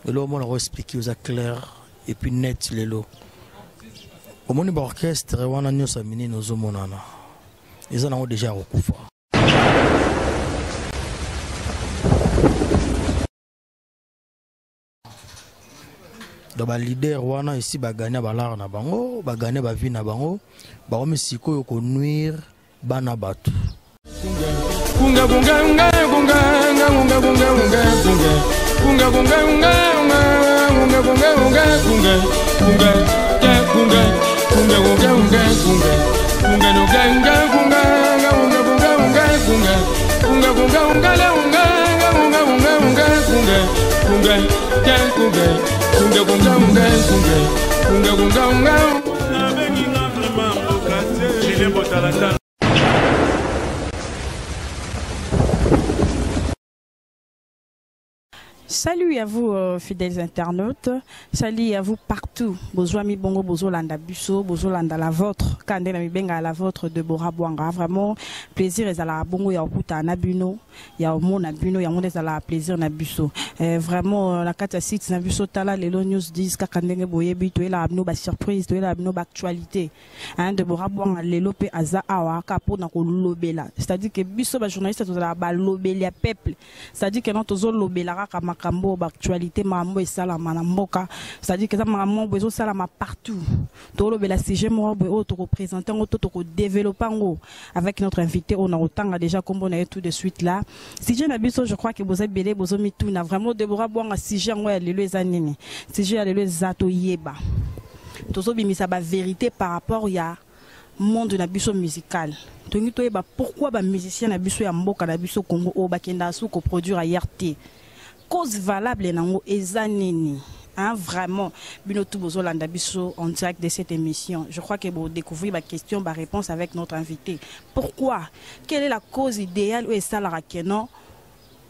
Lelo omona ko expliquer oza clair et puis net lelo. Omoni ba orchestre wana nyonso ya minene ozomonana eza nango deja ya kokufa. Donc ba leader wana esi ba gagner ba lar na bango, ba gagner ba vie na bango, bakomi sikoyo ko nuire bana bato. Salut à vous euh, fidèles internautes, salut à vous partout. Bozwami bongo bozolanda biso, bozolanda la vôtre, kande na mibenga la vôtre de Bora Bwanga. Vraiment plaisir ezala bongo ya okuta na bino, ya omona bino, ya ngone ezala plaisir na biso. Euh, vraiment euh, la kati ya site na biso tala lelo news 10 kaka ndenge boyebi toyela bino ba surprise, toyela bino ba actualité. Hein, Deborah Bwanga lelo pe aza awa ka pona kolobela. C'est-à-dire que biso ba journaliste tozala ba lobeli ya peuple. C'est-à-dire que non tozolobela kaka makambo ba actualité makambo esalama na mboka. C'est-à-dire que eza makambo boye ezosalama partout. Tolobela sujet moko boye oyo tokoprésente yango to tokodéveloppe yango avec notre invité oyo na kotanga déjà kombo na ye tout de suite là. Sujet na biso je crois que boza ebele bozomituna vraiment Deborah Bwanga sujet yango ya lelo eza nini? Sujet ya lelo eza toyeba. Tozobimisa ba vérité par rapport ya monde na biso musical. Tolingi toyeba pourquoi ba musiciens na biso ya mboka na biso Congo oyo bakendaka su koproduire ailleurs te. Cause valable nango eza nini? Hein, vraiment, bino tout bozolanda biso en direct de cette émission. Je crois que vous découvrez ma question, ma réponse avec notre invité. Pourquoi? Quelle est la cause idéale où est ça la non?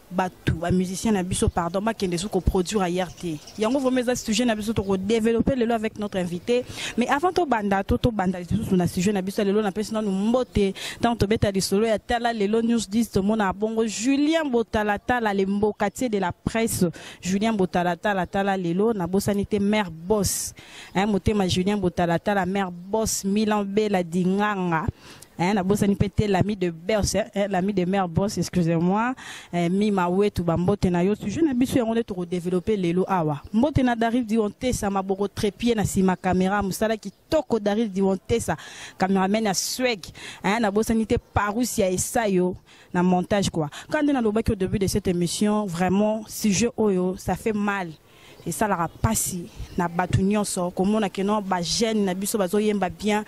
Batu, ba musicien na biso pardon, bakende su ko produire ailleurs te. Yango vraiment eza sujet na biso toko développer lelo avec notre invité. Mais avant to banda to to banda lisusu na sujet na biso lelo na pesi nanu mbote tant to beta lisolo ya tala lelo news 10 to mona bongo Julien Botalatala le mbokatier de la presse. Julien Botalatala tala lelo na bosani te mère boss. Hein, motema Julien Botalatala mère boss Milan Bella Dinganga. Hein, nabosani mpe te l'ami de boss, hein, l'ami de mère boss, excusez-moi, hein, Mima Wetu bambote na yo sujet na biso yango nde tokodéveloppe lelo awa. Mbote na Daril Diontesa maboko trépied na sima caméra, mosala kitoko Daril Diontesa, cameraman ya swag, hein, nabosani te Parousia ya Esayo na montage quoi. Quand nde nalobaki au début de cette émission, vraiment sujet oyo ça fait mal. Esalaka pasi na bato nyonso komona ke non ba jeune na biso bazoyemba bien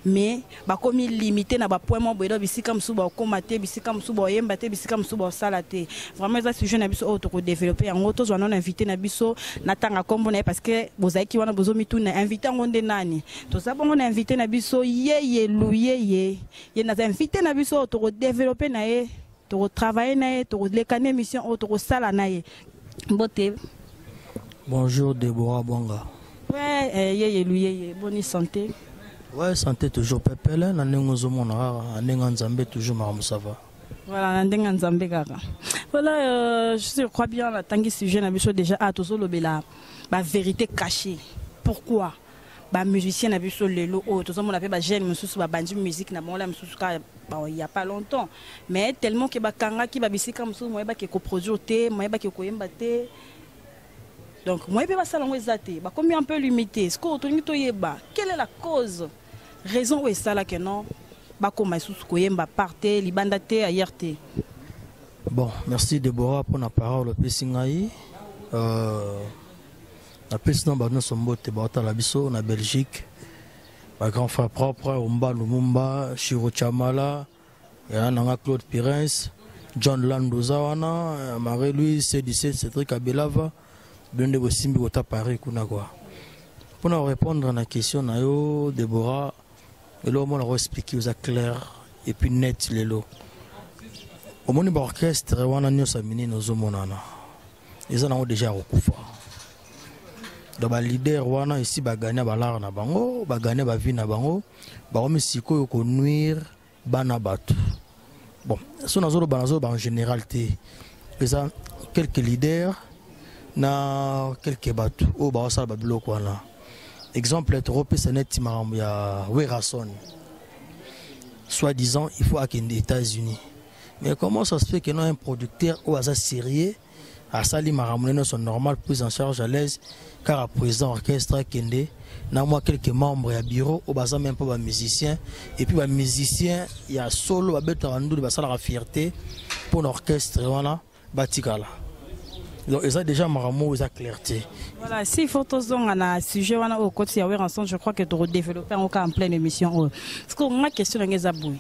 mais bakomi limité na ba point moko boye, donc bisika mosusu bakokoma te, bisika mosusu bakoyemba te, bisika mosusu bakosala te. Vraiment eza sujet na biso oyo tokodéveloppe yango. Tozwa nano invité na biso, natanga nkombo na ye parce que bozalaki wana bozomituna invité yango nde nani. Toza bongo na invité na biso Yeye Luyeye, ye naza invité na biso oyo tokodéveloppe na ye, tokotravaille na ye, tokoleka na émission oyo tokosala na ye. Mbote. Bonjour Deborah Bwanga. Ouais, Yeye Luyeye, bonne santé. Ouais, santé toujours pepele, na ndenge ozomona kaka, na ndenge Nzambe toujours makambo ça va. Voilà, na ndenge Nzambe kaka. Voilà, je crois bien la tangi sujet na biso déjà ah tozolobela ba vérité cachée. Pourquoi ba musicien na biso lelo oyo tozomona pe ba jeune mosusu ba bandi musique na bango la mosusu ka bon, il y a pas longtemps, mais tellement que bakangaki ba bisika mosusu moye bake ko produire te, moye bake koyemba te. Donc moye pe basala ngo eza te, bakomi un peu limité. Ce que tolingi toyeba, quelle est la cause, raison oyo esala que non bakoma lisusu koyemba par te, libanda te, ailleurs te? Bon, merci Deborah pour la parole opesi ngai. Napesi na bato nyonso mbote baotala biso na Belgique, ba grand frère propre Omba Lumumba, Shiro Chamala, ya nanga Claude Pirens, John Landoza wana, Marie-Louise C17, Cédric Abelava, bino nde bosimbi kota Paris kuna quoi. Mpona répondre na question na yo Deborah, eloko mona ko expliquer oza clair et puis net lelo. Omoni ba orchestre wana nyonso ya minene ozomonana eza nango déjà ya kokufa. Donc ba leader wana esi ba gagner ba lar na bango, ba gagner ba vie na bango, bakomi sikoyo ko nuire bana bato. Bon, so nazoloba nazoloba en général te. Eza quelques leaders Na quelque bato oyo baosala babiloko wana. Exemple, tokopesa neti makambo ya Werrason. Soi-disant il faut akende États-Unis, mais comment ça se fait que non, un producteur oyo aza sérieux, asali makambo na nyonso normal, prise en charge à l'aise, kaka président orchestre akende na mwa quelques membres ya bureau oyo baza même mpo bamusicien, et puis bamusicien ya solo babetaka nduli, basalaka fierté mpo na orchestre wana, batikala. Donc eza déjà makambo oyo eza clarté. Voilà, s'il faut tozonga na sujet wana oyo okoti ya Werrason, je crois que tokodéveloppe yango kaka en pleine émission oyo, parce que nga question na nga eza boye: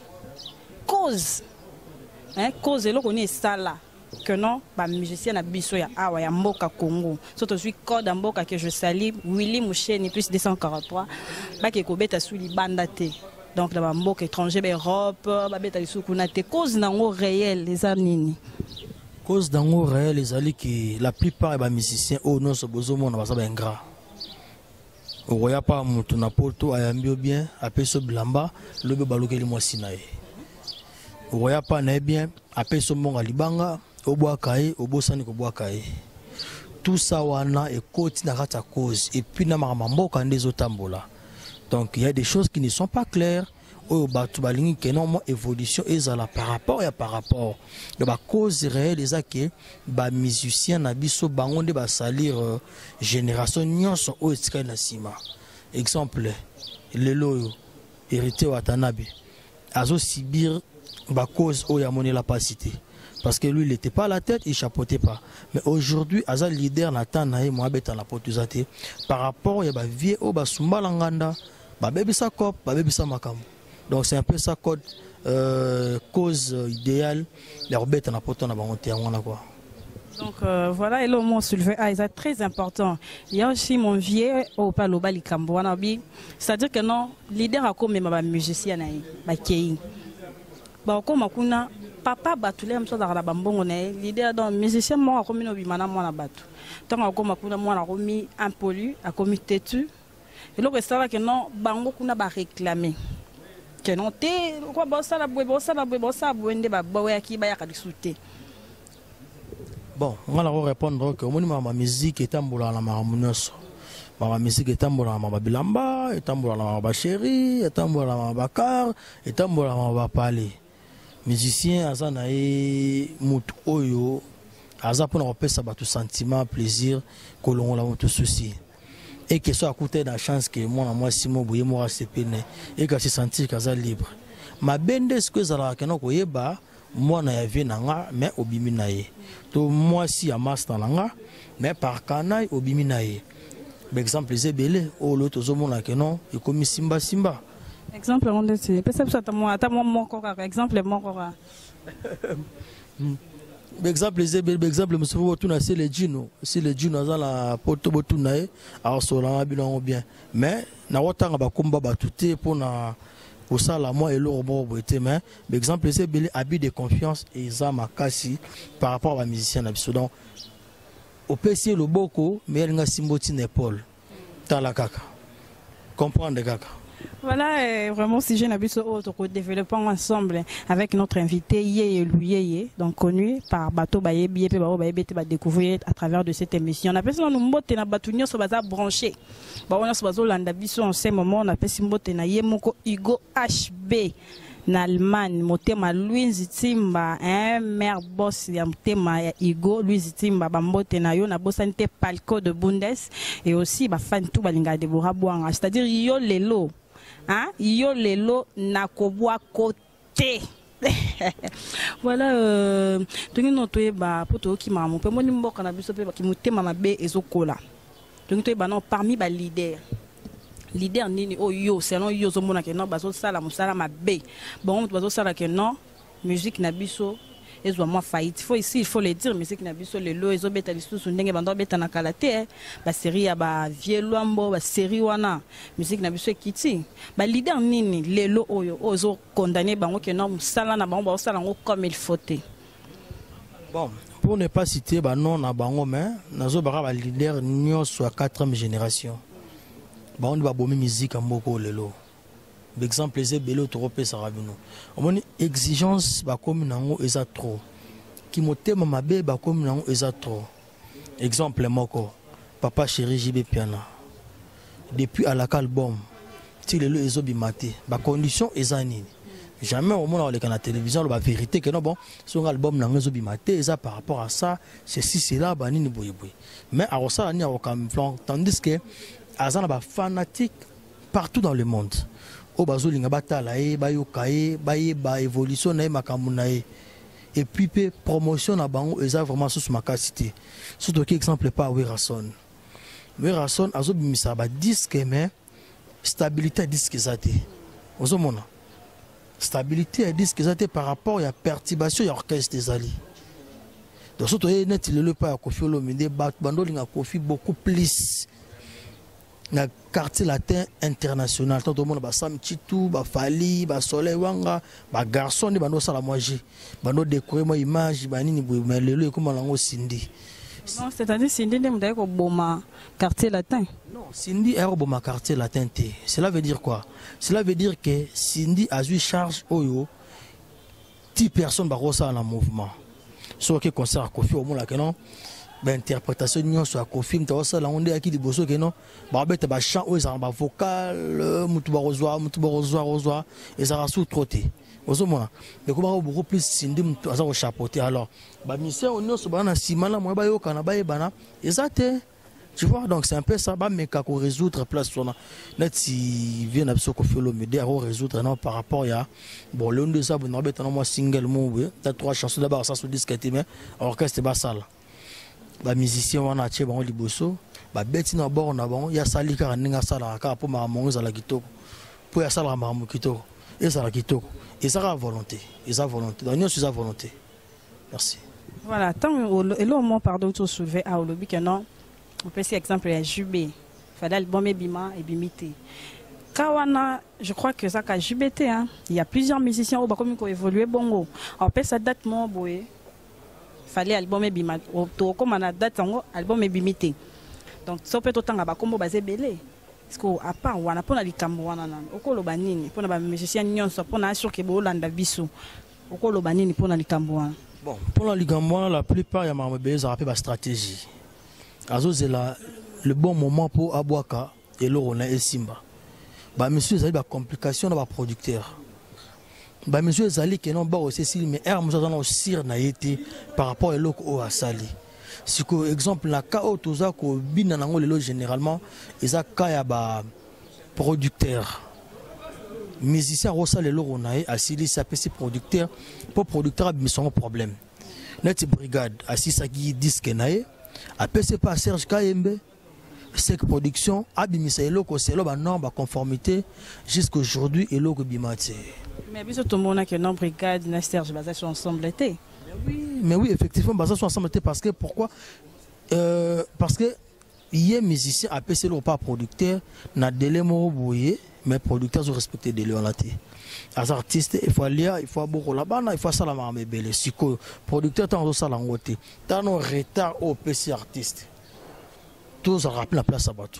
cause, hein, cause eloko nini esala que non, bamusicien na biso ya awa ya mboka Congo, so tozwi code ya mboka que je sali Willy Musheni plus 243, bake kobeta su libanda te, donc na bamboka étranger, baEurope, babeta lisusu kuna te? Cause nango réel eza nini? Cause nango réel ezali ke la plupart ya bamusicien oyo nyonso bozomona baza baingrat. Okoya pa moto na Poto, ayambi yo bien, apesi yo bilamba, lobi balukeli mwasi na ye. Okoya pa na ye bien, apesi yo mbongo ya libanga, obwaka ye, obosani kobwaka ye. Tout ça wana ekoti na kati ya cause. Et puis na makambo ya mboka nde ezotambola, donc il y a des choses qui ne sont pas claires oyo bato balingi ke non, mwa évolution ezala par rapport ya bacause réelle. Eza ke bamusicien na biso, bango nde basalir génération nyonso oyo etikali na nsima. Exemple, lelo oyo Héritier Watanabe azosubir bacause oyo amonela mpasi te, parce que lui, il n'était pas à la tête, il chapeautait pas. Mais aujourd'hui aza leader na temps na ye, mo abeta na Poto eza te par rapport ya bavieux oyo basumbala nganda, babebisa cop, babebisa makambo. Donc c'est un peu ça, code cause idéale ya kobeta na Poto na bango te, yango wana quoi. Donc voilà, et le mot soulevé, ah, c'est très important. Il y a aussi mon vieux au Paloba likambo wana bi, c'est-à-dire que non, leader a comme ba musicien na ye, ba kei. Ba koma kuna papa bato le mosusu azalaka na bambongo na ye leader, donc musicien moko akomi na obima na mwana bato. Ntango akoma kuna, mwana akomi impoli, akomi têtu. Eloko esalaki non, bango kuna baréclame ke non te, lokwa bosala boye, bosala boye, bosala boye, nde baboyaki bayaka lisusu te. Bon, nga na korépondre ke omoni, makambo ya musique etambolaka na makambo nyonso. Makambo ya musique etambolaka na makambo ya bilamba, etambolaka na makambo ya chéri, etambolaka na makambo ya car, etambolaka na makambo ya pale. Musicien aza na ye motu oyo aza mpona kopesa bato sentiment, plaisir, kolongola moto souci. Eke so akuta na chance ke mwana mwasi mo boye moko asepene, eke ase sentir ke aza libre. Mabe nde sikoyo ezalaka kena koyeba mwana ya vieux na nga, mais obimi na ye, to mwasi ya master na nga, mais par canaille obimi na ye. Baexemple eza ebele oyo loyo tozomona ke non, ekomi simbasimba. Exemple yango ndeti epesa biso ata mwa moko kaka, exemple moko kaka. Baexemple eza ebele. Baexemple mosusu, botuna Sele Jino. Sele Jino aza na Poto, botuna ye, akosolanga bino yango bien. Mais nakotanga bakomba bato te mpona kosala mwa eloko moko boye te. Mais baexemple eza ebele. Abus de confiance eza makasi par rapport à bamusicien na biso. Donc opesi ye loboko, mais alinga simba otina épaule. Tala kaka, comprendre kaka. Voilà, vraiment sujet na biso oyo tokodévelopper ensemble avec notre invité Yeye Luyeye, donc connu par bato bayebi ye mpe bao bayebi ete badécouvrir à travers de cette émission. Napesi nanu mbote na bato nyonso baza branché, bango nyonso bazolanda biso en ce moment. Napesi mbote na ye moko Hugo HB na Allemagne, motema Louise Timba, hein, mère boss ya motema ya Hugo Louise Timba, bambote na yo. Nabosani te Palco de Bundes et aussi bafan tout balingaka Deborah Bwanga, c'est-à-dire yo lelo, hein, yo lelo nakobwako te. Voilà, tongi no toyeba mpo toyokimaka mo mpe moni mboka na biso mpe motema mabe ezokola. Tongi toyeba no, parmi baleader, leader nini oyo yo, selon yo, ozomona ke non, bazosala mosala mabe, bango moto bazosala ke non, musique na biso ezwa mwa faillite? Faut ici, il faut le dire, musique na biso lelo ezobeta lisusu ndenge bando babeta na kala te. Basérie ya bavieux Lwambo, basérie wana, musique na biso ekiti. Baleader nini lelo oyo ozokondane bango ke non, mosala na bango baosala yango comme il faut te? Bon, pour ne pas citer banom na bango, mais nazobaka baleader nyonso ya 4e génération, bango nde babomi musique ya mboka oyo lelo. Baexemple eza ebele oyo tokopesaka bino. Omoni, exigence bakomi nango eza trop, kimotema mabe bakomi nango eza trop. Exemple moko, papa chéri JB Piana, depuis alaka album ti lelo ezobima te, bacondition eza nini? Jamais omona oleka na télévision aloba vérité que non, bon, songa album nango ezobima te, eza par rapport à ça, ceci, cela, banini boye boye. Mais akosala nini? Akocamoufler, tandis que aza na bafanatique partout dans le monde oyo bazolinga batala ye, bayoka ye, bayeba évolution na ye, makambo na ye. Et puis mpe promotion na bango eza vraiment susu makasi te. So toki exemple pa Werrason, Werrason azobimisa badisque, mais stabilité ya disque eza te. Ozomona stabilité ya disque eza te par rapport ya perturbation ya orchestre ezali. Donc so toye neti lelo epai ya Kofi Olomide, bato bando olinga Kofi beaucoup plus na Quartier Latin International. Ntango tomona basam Chitu, bafali, basoleil wanga, bagarçon nde bando osala mwa g, bando décorer mwa image, banini boye, mais lelo ekóma nango Cindy. Non, c'est-à-dire Cindy nde moto aye koboma Quartier Latin? Non, Cindy aye koboma Quartier Latin te. Cela veut dire quoi? Cela veut dire que Cindy azwi charge oyo 10 personnes bakosala na mouvement. Soki concert ya Kofi, omonaka non, bainterprétation nyonso ya Kofi, moto akosala yango nde ayaki liboso ke non, bakobeta bachant oyo ezalaka bavocal, motu bakozwa, motu bakozwa kozwa ezalaka su trop te. Ozomona ekomaka beaucoup plus Cindy motu aza kochapeauter. Alors bamusicien oyo nyonso baza na nsima na moye bayokana, bayebana eza te, tu vois. Donc c'est un peu ça. Bameka korésoudre place wana neti vie na biso Kofi Olomide akorésoudre non par rapport ya bon, lelo nde eza boye, nabeta na mwa single mo boye ta trois chansons d'abord, ça sur disque te, mais orchestre basala, bamusicien wana atie bango liboso, babeti na bord na bango, ye asali kaka ndenge asalaka kaka mpo makambo yango ezala kitoko, mpo ye asalaka makambo kitoko, ezala kitoko. Eza kaka volonté, eza volonté. Donc nyonso eza volonté. Merci. Voilà, ntango eloko mo, pardon, tosoulever a olobi ke non, opesi exemple ya JB, fallait album ebima, ebimi te. Ka wana, je crois que ezaka JB te, hein. Il y a plusieurs musiciens oyo bakomi koévolue bongo, apesa date moko boye, fallait album ebima, tokóma na date yango, album ebimi te. Donc so mpe totanga bakombo baza ebele. Parce que à part wana, mpona likambo wana nano, okoloba nini mpona bamusicien nyonso, mpona assurer ke boolanda biso, okoloba nini mpona likambo wana? Bon, mpona likambo wana, la plupart ya makambo ebele ezalaka mpe bastratégie. Azozela le bon moment mpo abwaka eloko na esimba. Bamisusu ezali bacomplication na baproducteur, bamisusu ezali ke non, bao esili, mais aire mosusu aza na osire na ye te par rapport eloko oyo asali. Sikoyo exemple na cas oyo toza kobina nango lelo, généralement eza cas ya baproducteur. Musicien akosala eloko na ye, asilisi, apesi producteur mpo producteur abimisa yango. Problème neti Brigade asilisaki disque na ye, apesi mpe Serge Kayembe Sec Production abimisa eloko selon banorme, baconformité. Jusqu'aujourd'hui eloko ebima te. Mais biso tomonaki non, Brigade na Serge baza so ensemble te. Oui, mais oui, effectivement baza so ensemble te. Parce que pourquoi? Parce que ye musicien apesi eloko pa producteur na délai moko boye, mais producteur azorespecte délai wana te. Aza artiste, il faut alia, il faut abokola bana, il faut asala makambo ebele. Sikoyo producteur ntango azosala yango te, tano retard oyo opesi artiste, tozalaka mpe na place ya bato.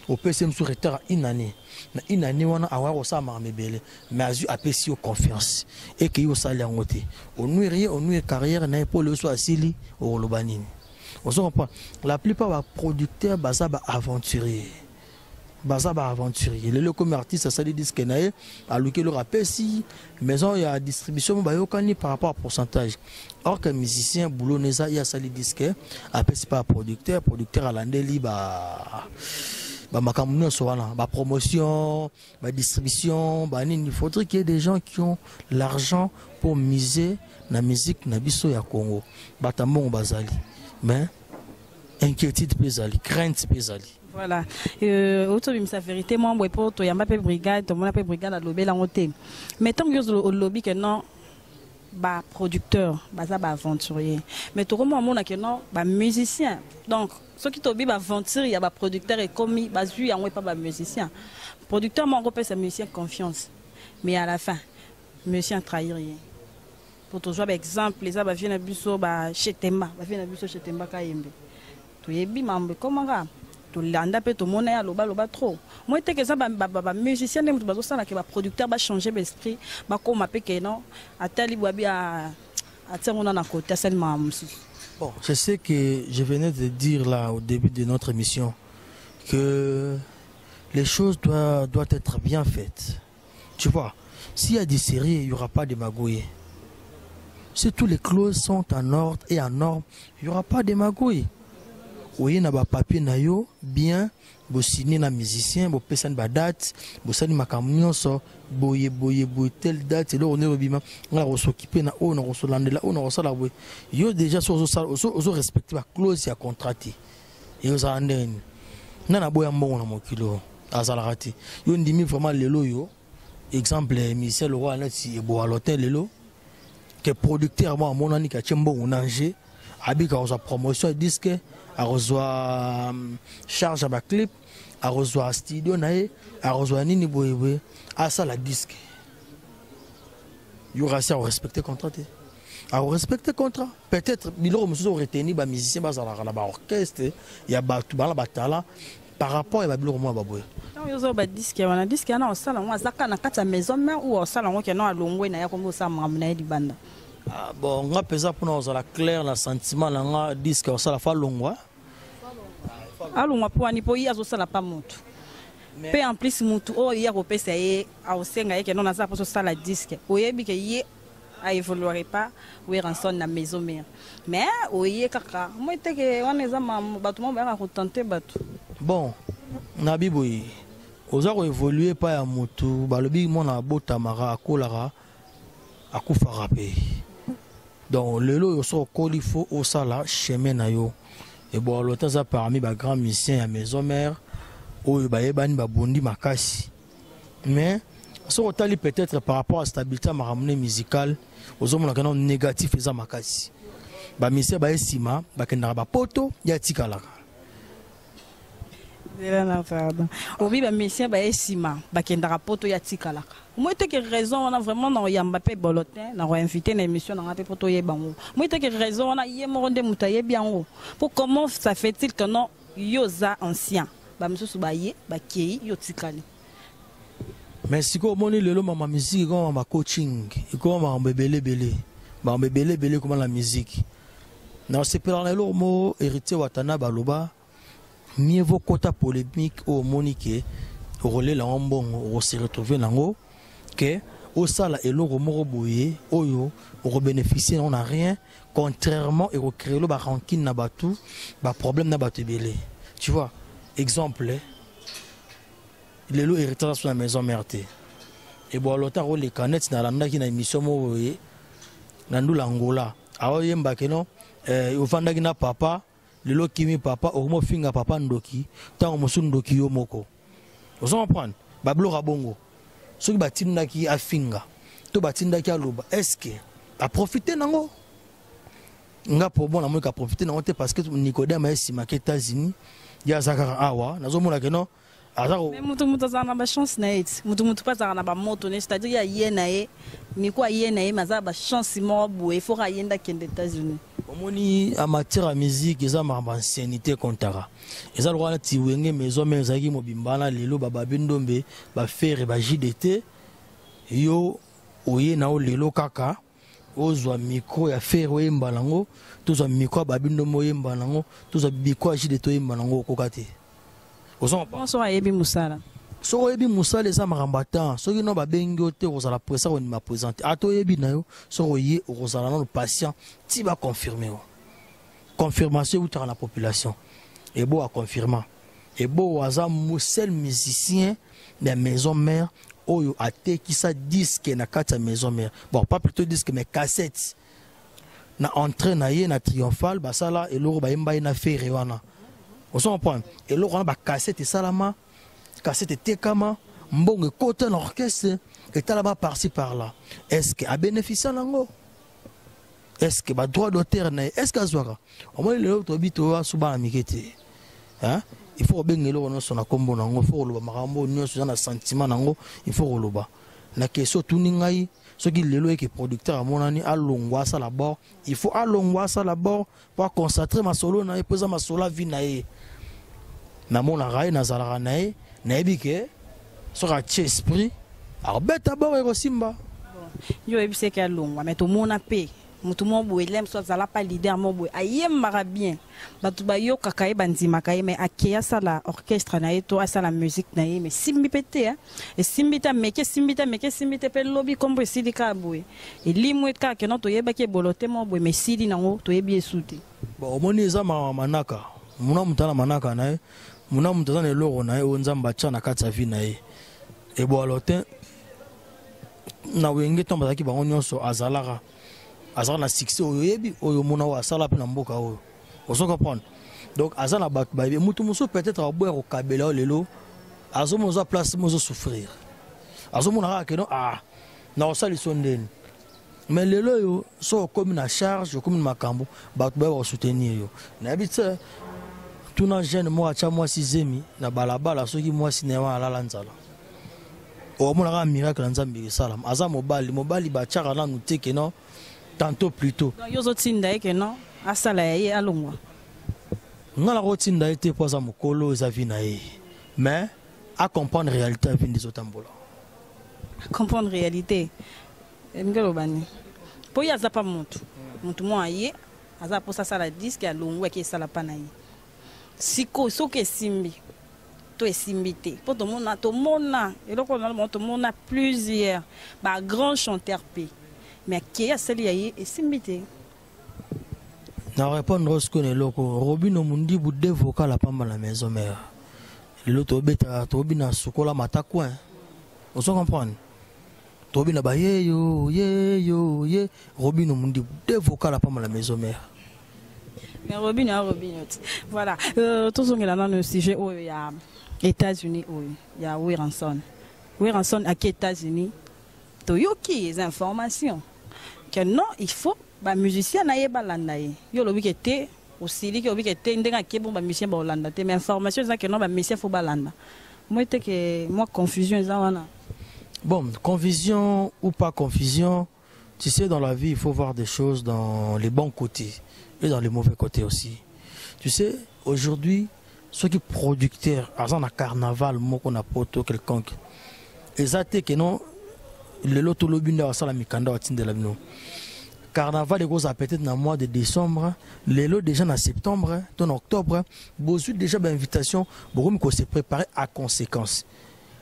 Opesi ye mosusu retard ya une année, na une année wana akoya kosala makambo ebele, mais azwi, apesi yo confiance, ekei, osali yango te, onuire ye, onuire carrière na ye, mpo lelo so asili, okoloba nini? Ozo comprendre, la plupart baproducteur baza baaventurier, baza baaventurier. Lelo ekomi artiste asali disque na ye, aluki eloko, apesi maison ya distribution mo, bayokani par rapport à pourcentage, or que musicien, boulot na eza ye asali disque, apesi pa producteur, producteur alandeli ba bamakambo nyonso wana, bapromotion, badistribution, banini. Il faudrait qu'il y ait des gens qui ont l'argent pour miser na musique na biso ya Congo. Bato ya mbongo bazali, mais inquiétude mpe ezali, crainte mpe ezali. Voilà, otobimisa vérité mwa boye mpo toyamba mpe Brigade, tomona mpe Brigade alobeli yango te. Mais ntango yo olobi ke non, baproducteur baza baaventurier, mais tokomi omona ke non, bamusicien, donc soki tobi baaventure ya baproducteur ekomi bazwi yango epa bamusicien. Producteur moko opesa musicien confiance, mais à la fin musicien trahir ye. Po tozwa baexemple, eza bavie na biso bachetemba, bavie na biso Chetemba Kayembe, toyebi mambo ekomaka, tolanda mpe tomona ye alobaloba trop. Moi teke eza bamusicien nde moto bazosalaka baproducteur bachange baesprit, bakóma mpe ke non, atali bwabi, atia ngo na kote, asali makambo mosusu. Bon, c'est ce que je venais de dire là au début de notre émission, que les choses doivent être bien faites. Tu vois, s'il y a des séries, il n'y aura pas de magouilles. Si tous les clauses sont en ordre et en norme, il n'y aura pas de magouilles. Oye na ba papier na yo bien, bo signer na musicien, bo pesa ba date, bo sali makambo nyonso, boye boye boye telle date eloko nde obima, nga ko s'occuper na oyo na ko solandela oyo na ko sala boye. Yo déjà so ozo sala ozo ozo respecter ba clause ya contrat te. Et ozala ndenge nini? Nga na boya mbongo na mokili oyo azalaka te. Yo ndimi vraiment lelo yo exemple musicien lokola neti Eboa Lotin lelo que producteur moko amonani ke atie mbongo na jeu, abika akozwa promotion ya disque, akozwa charge ya ba clip, akozwa studio na ye, akozwa nini boye boye, asala disque. Yo rasi ako respecter contrat te. Ako respecter contrat. Peut-être biloko mosusu retenir ba musiciens bazalaka na ba orchestre ya bato bana ba talent par rapport ya ba biloko mwa baboye. Ntango yo ozoba ba disque wana, disque wana osala yango aza kaka na kati ya maison mère ou osala yango keno alongwe na ye akomi kosala makambo na ye libanda? Ah, bon, nga mpenza mpona kozala clair na sentiment na nga, disque osala fa longwa. Alongwa mpo wani mpo ye azosala pa motu. Mpe en plus motu oyo ye akopesa ye akosenga ye keno naza mposo osala disque, oyebi ke ye a évoluerait pas Werrason na maison mère. Mais oye kaka moi teke wana eza bato moko bayaka kotante bato. Bon, na biboye oza ko évoluer pa ya motu, balobi mwana abotamaka akolaka akufaka pe. Donc lelo oyo soki okoli fo osala chemin na yo. Eboa Lotin aza parmi ba grands musiciens ya maison mère oyo bayebani babundi makasi. Mais soki otali peut-être par rapport à stabilité ya makambo ne musicale, ozomonaka nano négatif eza makasi. Ba musiciens baye nsima bakendaka ba poto ya tikalaka. Zela na pardon. Obi ba musiciens baye nsima bakendaka poto ya tikalaka. Moi te que raison wana vraiment na oyamba pe bolotin na invité na émission na ngape poto yeba ngo. Moi te que raison wana ye moko nde mutu ayebi yango. Pour comment ça fait-il que non yo za ancien ba misusu ba ye ba kei yo tikali. Mais sikoyo omoni lelo mama musique ekoma mama coaching, ekoma makambo ebele ebele, makambo ebele ebele ekoma na musique. Na osepelaka na eloko moko Héritier Watanabe aloba, mieux vaut kota polémique oyo omoni ke okolela yango mbongo, okose retrouver nango ke osala eloko moko boye oyo okobénéficier nango na rien, contrairement ekocréer ba rancune na bato, ba problème na bato ebele. Tu vois, exemple lelo Héritier aza na maison mère te. Eboa Lotin akoleka neti nalandaki na émission moko boye na ndula Angola, aoyembaki no ofandaki na papa, lelo kimi papa, okomi ofinga papa ndoki, ntango mosusu ndoki yo moko. Ozo comprendre? Ba biloko ya bongo soki batindaki afinga to batindaki aloba, est-ce que aprofite nango? Nga pour bon namoni aprofite nango te, parce que Nicodème ayesimaki États-Unis, ye aza kaka awa, nazomona ke non aza ko Mais mutu mutu azala na ba chance na ye ti. Mutu mutu mpe azalaka na ba moto na ye, c'est-à-dire ye aye na ye, Nico aye na ye, mais aza na ba chance moko boye, il faut kaka ye nde akende États-Unis. Omoni en matière ya musique eza makambo ya ancienneté kontaka. Eza lokola neti Wenge maison mère ezalaki mobimba wana, lelo ba Babi Ndombe, ba Ferre, ba JDT, yo oye na yo lelo kaka ozwa micro ya Ferre oyemba nango, tozwa micro ya Babi Ndombe oyemba nango, tozwa micro ya JDT oyemba nango, okoka te. Ozo comprendre? Soki ayebi mosala. Soki oyebi mosala eza makambo ya temps. Soki no babengi yo te, okozala pressé kondima présenter. Ata oyebi na yo, soki oye okozala nano patient ti ba confirmer yo. Confirmation eutaka na population. Ebo a confirma. Ebo aza seul musicien ya maison mère oyo atekisa disque na kati ya maison mère. Bon, pas plutôt disque mais cassette. Na entrée na ye na Triomphal basala eloko bayemba ye na Ferre wana. Ozo comprendre? Eloko wana ba cassette esalama, cassette etekama, mbongo ekota na orchestre, etalama par-ci par-là. Est-ce que a bénéficié nango? Est-ce que ba droit d'auteur na ye, est-ce que azwaka? Omoni lelo toyebi toya so bana mike te. Hein? Il faut kobenga eloko nyonso na kombo nango, il faut koloba makambo nyonso eza na sentiment nango, il faut koloba. Na question otuni ngai, soki lelo eke producteur amonani alongwa asala bord, il faut alongwa asala bord po aconcentrer masolo na ye, po eza masolo ya vie na ye. Namonaka ye, nazalaka na ye, nayebi ke soki atie esprit akobeta bord ekosimba. Yo oyebisi eke alongwa, mais tomona pe. Moto moko boye lem so azala pa leader moko boye, ayembaka bien, bato bayokaka ye, bandimaka ye, mais akei asala orchestre na ye to asala musique na ye, mais esimbi mpe te, esimbi te, ameki, esimbi te, ameki, esimbi te. Mpe lobi nkombo esili kaka boye, elimwe kaka keno toyebaki ebolo te moko boye, mais esili nango, toyebi esu te. Bon, omoni, eza manaka muna moto aza na manaka na ye, muna moto aza na eloko na ye oyo Nzambe atya na kati ya vie na ye. Ebwalo te na Wenge, ntango bazalaki bango nyonso, azalaka na succès oyo oyebi, oyo omona, oyo asala mpe na mboka oyo, ozo comprendre. Donc aza na bato bayebi. Motu mosusu peut-être aboya kokabela oyo lelo azomona oza place mo ozosouffrir, azomona kaka keno ah, na kosaliso ndeni. Mais lelo oyo so okomi na charge, okomi na makambo, bato baya bakosoutenir yo. Nayebi te, tuna jeune moko atya mwasi zemi na balabala, soki mwasi na ye wana alala nzala, omona kaka miracle ya Nzambe esalama. Aza mobali, mobali batiaka nanu te ke non, tantôt plutôt. Donc yo ozotinda ye ke non, asala ya ye, alongwa? Nga nakotinda ye te mpo aza mokolo, eza vie na ye, mais acomprendre réalité ya vie nde ezotambola. Comprendre réalité elingi oloba nini? Mpo ye aza pa motu, motu moko aye, aza mposa asala disque, alongwa, ake esala mpa na ye. Sikoyo soki esimbi to esimbi te, mpo tomona eloko na tomona plusieurs bagrand chanteur mpe, mais akei asali ya ye, esimbi te. Na répondre sikoyo na eloko Robino Mundibu, de vocal apamba na Maison Mère. Lelo tobetaka, tobina sukola mata coin, ozo comprendre, tobina bayeyo yeyo ye. Robino Mundibu, de vocal apamba na Maison Mère. Mais Robino ya Robino ti. Voilà, tozongela nano sujet oyo ya États-Unis, oyo ya Werrason. Werrason aki États-Unis, toyoki eza information que non, il faut bamusicien na ye balanda ye. Yo olobi ke te, osiliki, olobi ke te, ndenge ake bon, bamusicien baolanda te, mais information eza ke non, bamusicien faut balanda. Moi te ke mwa confusion eza wana. Bon, confusion ou pas confusion, tu sais, dans la vie, il faut voir des choses dans les bons côtés et dans les mauvais côtés aussi. Tu sais, aujourd'hui, ceux qui producteurs aza na carnaval moko na poto quelconque, eza te ke non, lelo tolobi nde asala mikanda atindela bino. Carnaval ekozala peut-être na mois de décembre. Lelo déjà na septembre to na octobre, bozwi déjà bainvitation, bokomi kose préparer à conséquence.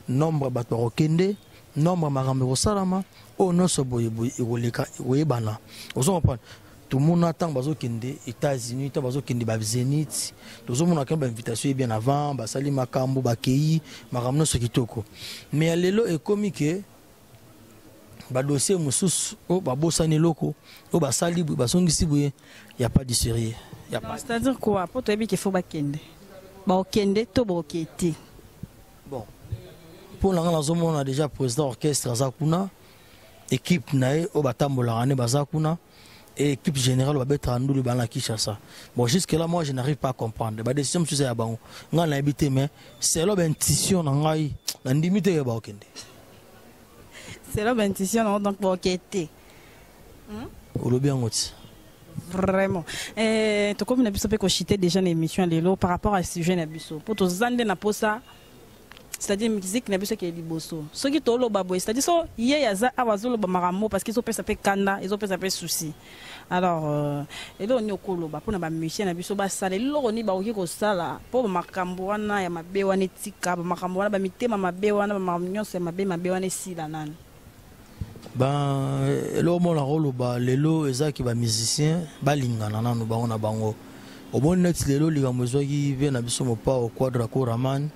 Nombre bato bakokende, nombre makambo ekosalama, oyo nyonso boyeboye ekoleka, ekoyebana, ozo comprendre. Tomona ntango bazokende États-Unis, ntango bazokende bazénith, tozomona ke bainvitation ye bien avant, basali makambo, bakei, makambo nyonso kitoko. Mais ya lelo ekomi ke badossier mosusu oyo babosani, eloko oyo basali boye, bazongisi boye, ya pas du sérieux, ya pas. C'est-à-dire quoi? Mpo toyebi ke faut bakende, baokende to baoke te? Bon, mpo na nga nazomona déjà président orchestre aza kuna, équipe na ye oyo batambolaka nde baza kuna, et équipe générale babetaka ndulu bana na Kinshasa. Bon, jusque là, moi, je n'arrive pas à comprendre badécision mosusu ya bango. Ngai nayebi te, mais selon baintuition na ngai, nandimi te ke baokende. Selon baintuition nango, donc baoke te? Olobi yango ti. Vraiment, tokomi na biso mpe kochuter déjà na émission lelo par rapport à sujet na biso, mpo toza nde na posa, c'est-à-dire musique na biso ekeye liboso. Soki toloba boye, c'est-à-dire so ye aza awa azoloba makambo, parce que ezopesa mpe kanda, ezopesa mpe souci. Alors eloko nini okoloba mpona bamusicien na biso basala? Eloko nini bakoki kosala mpo bamakambo wana ya mabe wana etika, bamakambo wana, bamitema mabe wana, bamakambo nyonso ya mabe mabe wana esila nani? Ben, eloko moko nakoloba lelo ezaki bamusicien balingana nanu bango na bango. Omoni neti lelo likambo ezwaki ve na biso Mopao Quadra Koraman,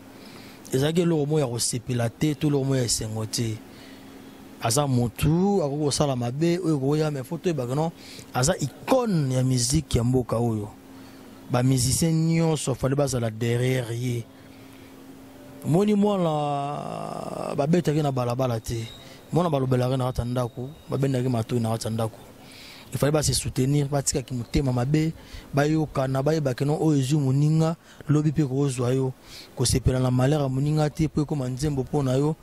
ezalaki eloko moko ya kosepela te to eloko moko ya esengo te. Aza motu, akoki kosala mabe oyo ekoya, mais faut toyebaka non, aza icône ya musique ya mboka oyo. Bamusicien nyonso fallait bazala derrière ye. Omoni, mwana babetaki na balabala te, mwana balobelaki na kati ya ndako, babendaki matoi na kati ya ndako. Il fallait base soutenir, batikaki motema mabe, bayokana, bayebaki no oyo ezwi moninga, lobi mpe kozwa yo. Kosepela na malheur ya moninga te mpo ekóma nzembo mpo na yo.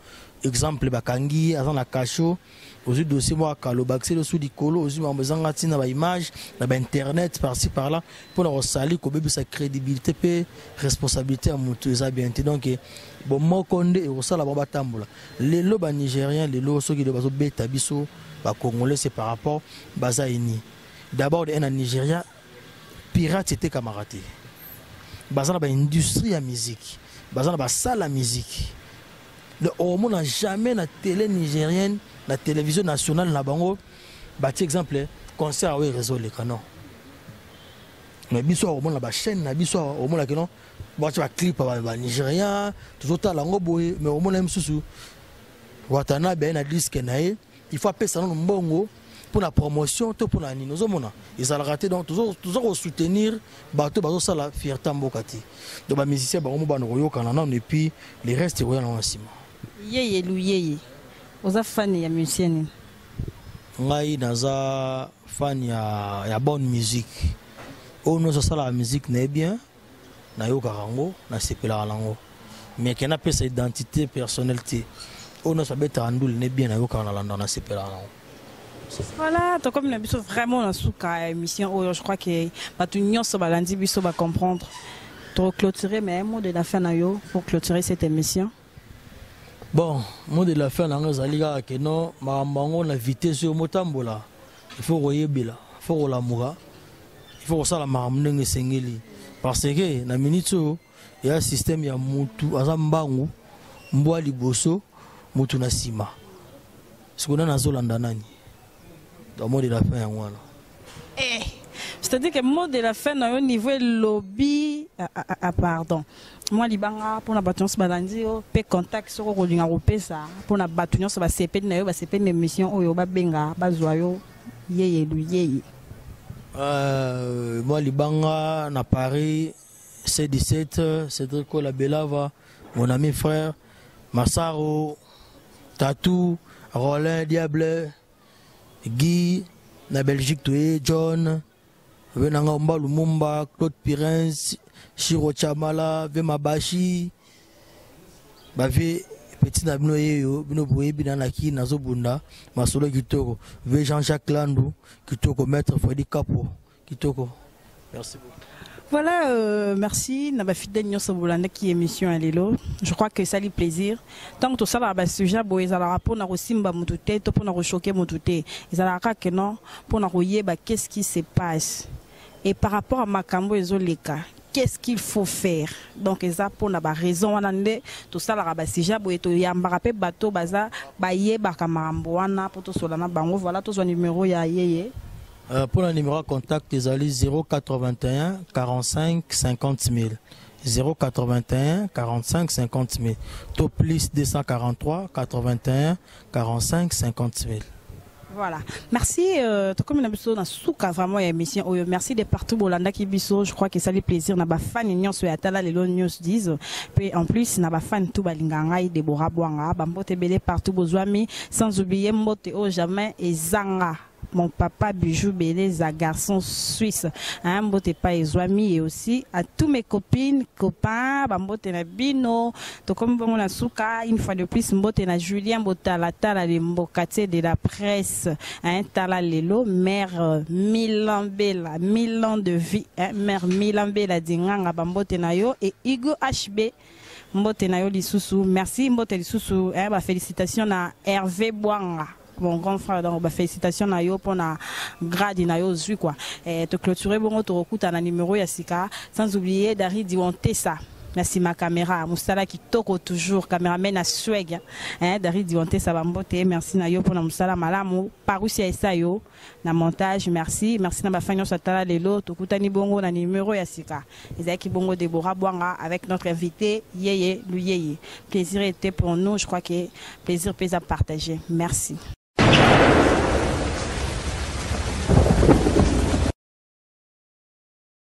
Exemple, bakangi ye, aza na cachot, ozwi dossier moko akalo, bakiseli osu likolo, ozwi makambo ezanga ntina, baimage na bainternet par-ci par-là mpona kosali kobebisa crédibilité mpe responsabilité ya motu, eza bien te. Donc bomoko nde ekosala bango batambola. Lelo banigérien, lelo soki lelo bazobeta biso bacongolais, c'est par rapport baza uni. D'abord de na Nigeria pirate etekamaka te. Baza na baindustrie ya musique, baza na basala ya musique. Donc okomona jamais na télé nigérienne, na télévision nationale na bango batie exemple concert oyo réseau eleka, non. Mais biso akomona bachaîne na biso awa, omonaki non, batia baclip ya banigérien, tozotala yango boye. Mais omona ye mosusu Watanabe aye na disque na ye, il faut apesa nano mbongo mpona promotion to mpona nini. Ozomona ezalaka te. Donc toza kosoutenir bato bazosala fierté mboka te. Donc bamusicien bango mo bana koyokana nano, et puis le reste ekoya nango na nsima. Yeye Luyeye, oza fan ya musicien nini? Ngai naza fan ya bonne musique. Oyo nyonso asalaka musique na ye bien, nayokaka yango, nasepelaka nango. Mais ke napesa identité personnelle te. Oyo nyonso abetaka ndule ne bien, nayokaka, nalandaka, nasepelaka nango. Voilà, tokomi na biso vraiment na suka ya émission oyo. Je crois que bato nyonso balandi biso bacomprendre. Toclôturer, mais un mot de la fin na yo pour clôturer cette émission. Bon, mot de la fin nango ezali kaka ke no makambo yango na vitesse oyo motambola, il faut koyebela, il faut kolamuka, il faut kosala makambo ndenge esengeli, parce que na minute oyo eya système ya mutu aza mbangu, mbwa liboso, mutu na nsima. Sikoyo nani azolanda nani? Donc mot de la fin yango wana. Eh, c'est-à-dire que mot de la fin na yo niveau elobi, ah, ah, ah, pardon, mwa libanga mpona bato nyonso balandi yo, mpe contact soki okolinga kopesa mpona bato nyonso basepeli na yo, basepeli na émission oyo, babenga, bazwa yo, Yeye Luyeye. Mwa libanga na Paris, C17, Cédric Kola Belava, mon ami frère Masaro Tatou, Rollin Diable, Guy na Belgique, toye John ve nanga Mbalu Mumba, Claude Pirens, Shiro Chamala ve Mabashi, bave petit na bino yeyo, bino boyebi na naki nazobunda masolo kitoko, ve Jean-Jacques Landu kitoko, maître Fredi Kapo kitoko. Merci beaucoup. Voilà, merci na bafidèle nyonso bolandaki émission ya lelo. Je crois que esali plaisir. Ntango tosalaka basujet boye, ezalaka mpona kosimba motu te to mpona kochoquer motu te. Ezalaka kaka non, mpona koyeba qu'est-ce qui se passe et par rapport à makambo ezoleka, qu'est-ce qu'il faut faire. Donc eza mpona baraison wana nde tosalaka basujet boye, toyambaka mpe bato baza bayebaka makambo wana mpo tosola na bango. Voilà, tozwa numéro ya Yeye. Pour le numéro de contact, ezali 081 45 50 000. 081 45 50 000. To plus 243 81 45 50 000. Voilà. Merci. Tokomi na biso na suka vraiment ya émission oyo. Merci de partout bolandaki biso. Je crois que ça fait plaisir na ba fan nyonso ya Tala Lelo News 10. Puis en plus na ba fan tout balinga ngai Deborah Bwanga, ba mbote belé partout bozwami, sans oublier mbote o jamais et zanga. Mon papa Bijou Beleza, garçon suisse. Hein, mbote pa ezwami, et aussi à tous mes copines, copains, ba mbote na bino. Tokomi bongo na suka, une fois de plus mbote na Julien Botala tala le mbokatier de la presse. Hein, tala lelo mère Milambela, 1000 ans de vie, hein, mère Milambela dinganga, ba mbote na yo, et Hugo HB mbote na yo lisusu. Merci mbote lisusu, hein, ba félicitations na Hervé Bwanga, mon grand frère. Donc bah, félicitations na yo pona grade na yo zui quoi. Eh, te clôturer bongo, to rokuta na numéro ya sika, sans oublier Dari Diwontesa. Merci ma caméra, musala kitoko toujours, caméraman à swag, hein, Dari Diwontesa bambote, merci na yo pona musala malamu, Parousia Esayo na montage, merci, merci na ba fan nyonso tala lelo, tokutani bongo na numéro ya sika. Ezalaki bongo Deborah Bwanga avec notre invité Yeye Luyeye. Plaisir était pour nous, je crois que plaisir peut à partager. Merci.